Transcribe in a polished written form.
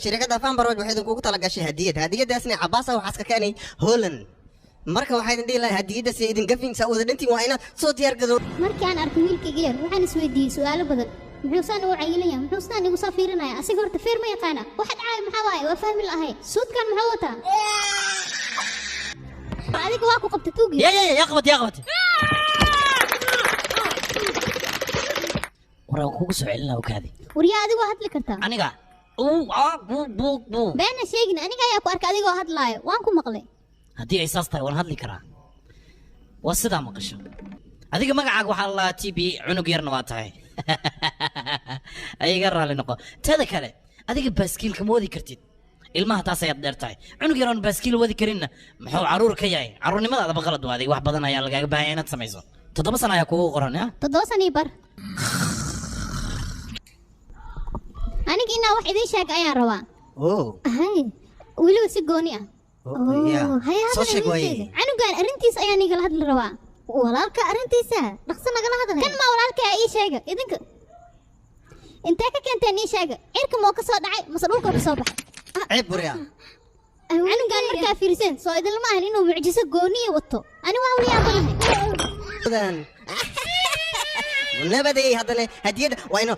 Shirkadda Fanbaroj waxay idinkugu talagashay hadiyad. Hadiyadaasna Cabaasa waxaas ka keenay Holland. Marka waxaa idin dhihi lahaa hadiyaddaas idin gafin saa wada dhantiin, waa inaad soo diyaar gado. Markii aan arkay wiilkayga yar, waxaan isweydiiyey su'aalo badan. Muxuu saan ugu cayilan yahay? Muxuu saan igu soo fiirinaya? Asiga horta feer ma yaqaana? Waxa dhacaya maxaa waaye? Waa fahmi lahay. Suudkan muxuu wataa? Adiga waa ku qabta tuugi. Ya ya ya, qabat, yaa qabat. Waraan kugu soo celinaa, okaadi. Waryaa, adigu waa hadli kartaa. Aniga uu aa buu buu buu. Beena sheegin, aniga ayaa ku arkay adigoo hadlaayo, waan ku maqlay. Haddii ay saas tahay, waan hadli karaa. Waa sidaa maqasho. Adiga magacaaga waxaa la lahaa t b, cunug yarna waa tahay, ayaga raalli noqo. Teeda kale, adiga baaskiilka ma wadi kartid, ilmaha taas ayaad dheer tahay. Cunug yar oon baaskiil wadi karinna muxuu caruur ka yahay? Caruurnimadaadaba qalad waa. Adiga wax badan ayaa lagaaga baahan yahay inaad samayso. 7 sano ayaa kugu qoran ya. 7 sano ii bar. Aniga inaa wax idiin sheega ayaan rabaa. Oh. Hay, weliba si gooni ah. Ya. Hay. Soo sheeg hadal waaye. idiin sheega. Canugan arrintiisa ayaan igala hadli rabaa. Walaalka arrintiisa dhaqso nagala hadalay. Kan maa walaalka ii sheega? Idinka intee ka keenteen ii sheega? Cirka moo ka soo dhacay mase dhulka ka soo baxay? Ceeb burya. Canugan markaa fiiriseen, soo idinlama ahan inuu mucjiso gooniya wato? Ani waa wali yaabanahay. Nabaday, haddana hadiyadda waa inuu